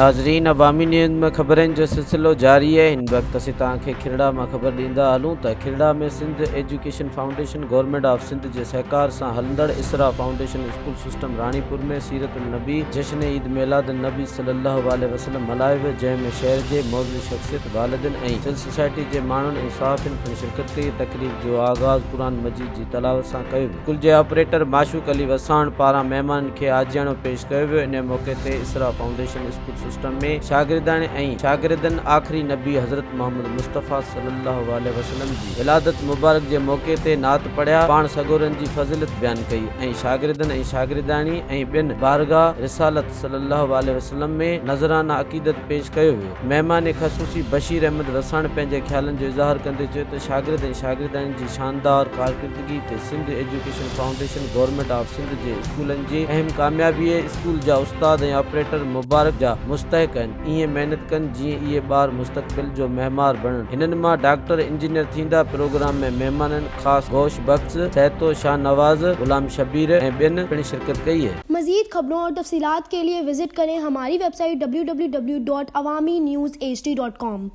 ناظرين عوامي نيوز ۾ خبرن جو سلسلو جاري آهي هن وقت اسين توهان کي کهڙا مان خبر ڏيندا هلون ته Kherra ۾ Sindh education foundation government of Sindh جي سهڪار سان هلندڙ Isra foundation school system Ranipur ۾ Seerat ul Nabi جشن عيد ميلاد النبي صلي الله عليه وسلم ملهايو ويو جنهن ۾ شهر جي معزز شخصيت والدين ۽ سول سوسائٽي جي ماڻهن ۽ صحافين پڻ شرڪت ڪئي تقريب جو آغاز قرآن مجيد جي تلاوت سان ڪيو ويو. اسڪول جي آپريٽر معشوق علي وساڻ پاران مهمانن کي آجياڻو پيش ڪيو ويو انهي موقعي تي اسرا فائونڊيشن اسڪول سسٽم ۾ شاگرداڻي ۽ شاگردن آخري نبي حضرت محمد مصطفيٰ صلي الله عليه وسلم جي ولادت مبارڪ جي موقعي تي نعت پڙهيا پاڻ سڳورن جي فضيلت بيان ڪئي ۽ شاگردن ۽ شاگردياڻي ۽ ٻين بارگاھ رسالت صلي الله عليه وسلم ۾ نذرانه عقيدت پيش ڪيو ويو. مهمان خصوصي بشير احمد وساڻ پنهنجي خيالن جو اظهار ڪندي چيو ته شاگرد ۽ شاگردياڻين جي شاندار ڪارڪردگي تي Sindh education foundation government of Sindh جي اسڪولن جي اهم ڪاميابي اسڪول جا استاد ۽ آپريٽر مبارڪ جا مستحق آهن ايئن محنت ڪن جيئن اهي ٻار مستقبل جو معمار بڻن هنن مان ڊاڪٽر انجنيئر ٿيندا پروگرام ۾ مهمانن خاص غوث بخش سهتو شاهنواز غلام شبير ۽ ٻين پڻ شرڪت ڪئي. مزيد خبرون اور تفصيلات کے لئے وزٽ ڪرين ھماري website W W W dot Awami news H D dot com.